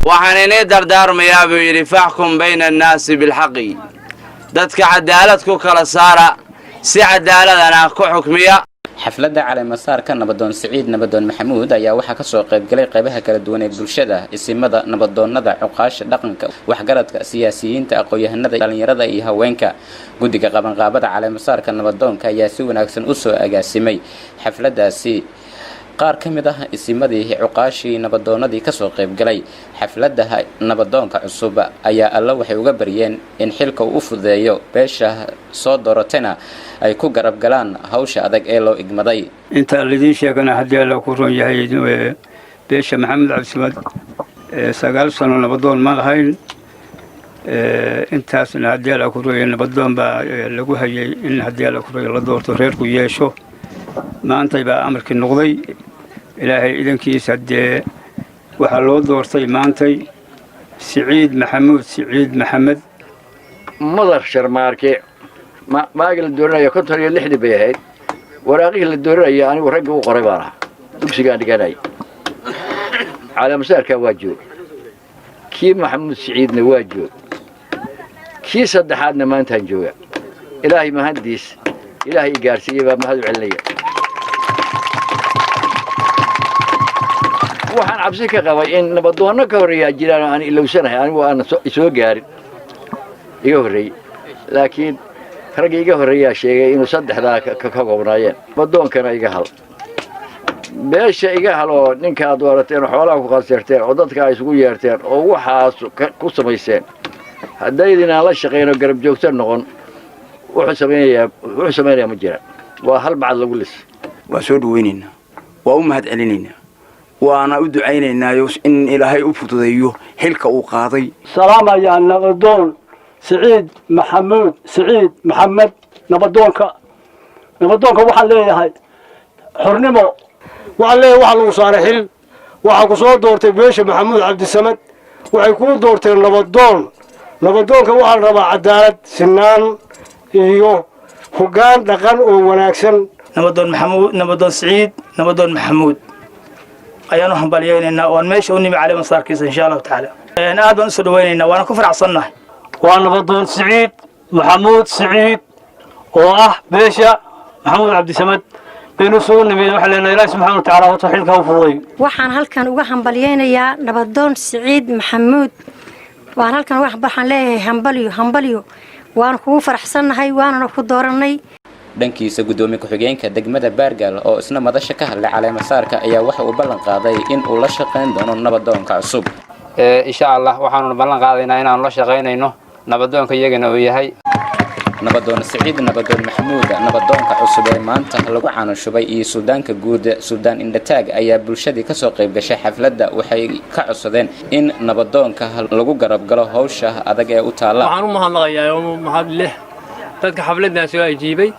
Waxaan inii dardaarmayaa, buu yidhi, فاحكم بين الناس بالحق, dadka cadaalad ku kala saara, si cadaaladana ku xukmiya. Xafladda caleemasaarka Nabadoon Siciid Nabadoon Maxamuud ayaa waxaa kasoo qaybgalay qaybaha kala duwan ee bulshada, isimada, nabadoonada, cuqaasha dhaqanka, waxgaradka, siyaasiyiinta, aqoon-yahanada, dhalinyarada iyo haweenka. Guddiga qabanqaabada caleemasaarka nabadoonka ayaa si wanaagsan usoo agaasimay xafladdaasi. Qaar ka mid ah isimadii, cuqaashii, nabadoonadii kasoo qaybgalay xafladda nabadoonka cusub ayaa Alla waxay uga baryeen in xilka uu u fududeeyo, beesha soo dooratayna ay ku garab galaan hawsha adag ee loo igmaday. Intaa laidiin sheegana, haddii Alla ku ron yahay, beesha Maxamed Cabdisamad 9 sano nabadoon ma lahayn. Intaasna, haddii Alla ku ron yahay, nabadoon baa lagu hayay in, haddii Alla ku ron yahay, la doorto, reerku yeesho. Maantay baa amarkii noqday, Ilaahay idankiis. Haddee waxaa loo doortay maantay Siciid Maxamuud Siciid Maxamed. Madar Sharmaarke maagi la dooranaya 56-dii bay ahayd. Waraaqihii la dooranaya anigu raggii u qoray baan ahaa, dugsigaan dhiganay. Caleemasaarkaa waa joog, kii Maxamuud Siciidna waa joog, kii saddexaadna maantaan jooga. Ilaahay mahaddiis, Ilaahay i gaarsiiyey baa mahad u celinaya. Waxaan cabsi ka qabay in nabadoonno ka horreeyaa jiraan oo aan ilowsanahay, anigu aan isoo gaarin iga horreeyey, laakiin ragga iga horreeyaa sheegay inuu saddexdaa ka koobnaayeen. Nabadoonkana iga hal, beesha iga hal, oo ninkaad doorateen oo xoolaha ku khasirteen oo dadka ay isugu yeerteen oo waxaas ku samayseen, haddaydin aan la shaqayn oo garab joogto noqon, wuxuu samaynayaa ma jira. Waa hal bacad lagu lis. Waa soo dhawaynaynaa, waa u mahad celinaynaa, waana u ducaynaynaayo in Ilaahay u fududeeyo xilka uu qaaday. Salaamayaa nabadoon Siciid Maxamuud Siciid Maxamed. Nabadoonka waxaan leeyahay xornimo. Waxaan leeyahay, waxaa lagu saaray xil, waxaa ku soo doortay beesha Maxamuud Cabdisamad, waxay kuu doorteen nabadoon. Nabadoonka waxaa la rabaa cadaalad, sinaan iyo hoggaan dhaqan oo wanaagsan. Nabadoon Maxamuud, Nabadoon Siciid Nabadoon Maxamuud ayaanu hambalyaynaynaa oo aan meesha u nimi caleemasaarkiisa, insha Allahu tacaala. Aad baan usoo dhawaynaynaa, waana ku faraxsannahay. Waa Nabadoon Siciid Maxamuud Siciid oo ah beesha Maxamuud Cabdisamad baynu isugu nimid. Waxaan leenahay, Ilaahi subxana wa tacala horta xilka u fududay. Waxaan halkan uga hambalyaynayaa Nabadoon Siciid Maxamuud. Waan halkan waxaan leeyahay hambalyo, hambalyo. Waanu kugu faraxsannahay, waanuna ku doorannay. Dhankiisa, guddoomiye ku-xigeenka degmada Baargaal oo isna madasha ka hadlay caleemasaarka ayaa waxa uu ballan qaaday in uu la shaqayn doono nabadoonka cusub. Insha Allah, waxaanuna ballan qaadaynaa inaanu la shaqaynayno nabadoonka iyagana uu yahay. Nabadoon Siciid Nabadoon Maxamuud, nabadoonka cusub ee maanta lagu caanashubay, iyo suldaanka guud, Suldaan Indhataag, ayaa bulshadii kasoo qayb gashay xafladda waxay ka codsadeen in nabadoonka lagu garab galo hawsha adag ee u taalla. Waxaan u mahadnaqayaa oo mahad leh dadka xafladdan soo ajiibay,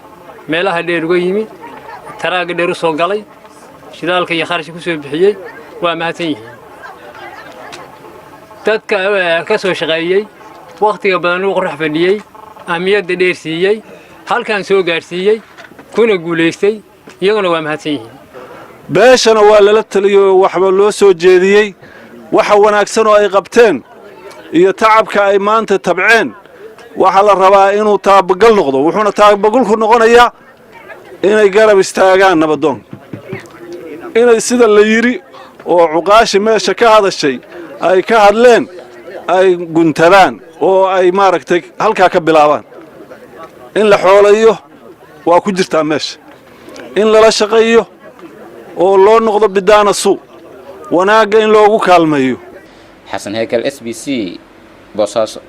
meelaha dheer uga yimi, taraagga dheer u soo galay, shidaalka iyo kharashka ku soo bixiyey, waa mahadsan yihiin. Dadka ka soo shaqeeyey, wakhtiga badan uu qorax fadhiyey, ahmiyadda dheer siiyey, halkan soo gaarsiiyey, kuna guulaystay, iyaguna waa mahadsan yihiin. Beeshana waa lala taliyo, waxba loo soo jeediyey. Waxa wanaagsan oo ay qabteen iyo tacabka ay maanta tabceen waxaa la rabaa inuu taabagal noqdo. Wuxuuna taabagalku noqonayaa inay garab istaagaan nabadoonka, inay sida la yidhi oo cuqaashi meesha ka hadashay ay ka hadleen ay guntadaan oo ay, maaragtay, halkaa ka bilaabaan. In la xooleeyo waa ku jirtaa meesha, in lala shaqeeyo oo loo noqdo bidaana suu wanaagga in loogu kaalmeeyo. Xasan Hekel, SBC, Boosaaso.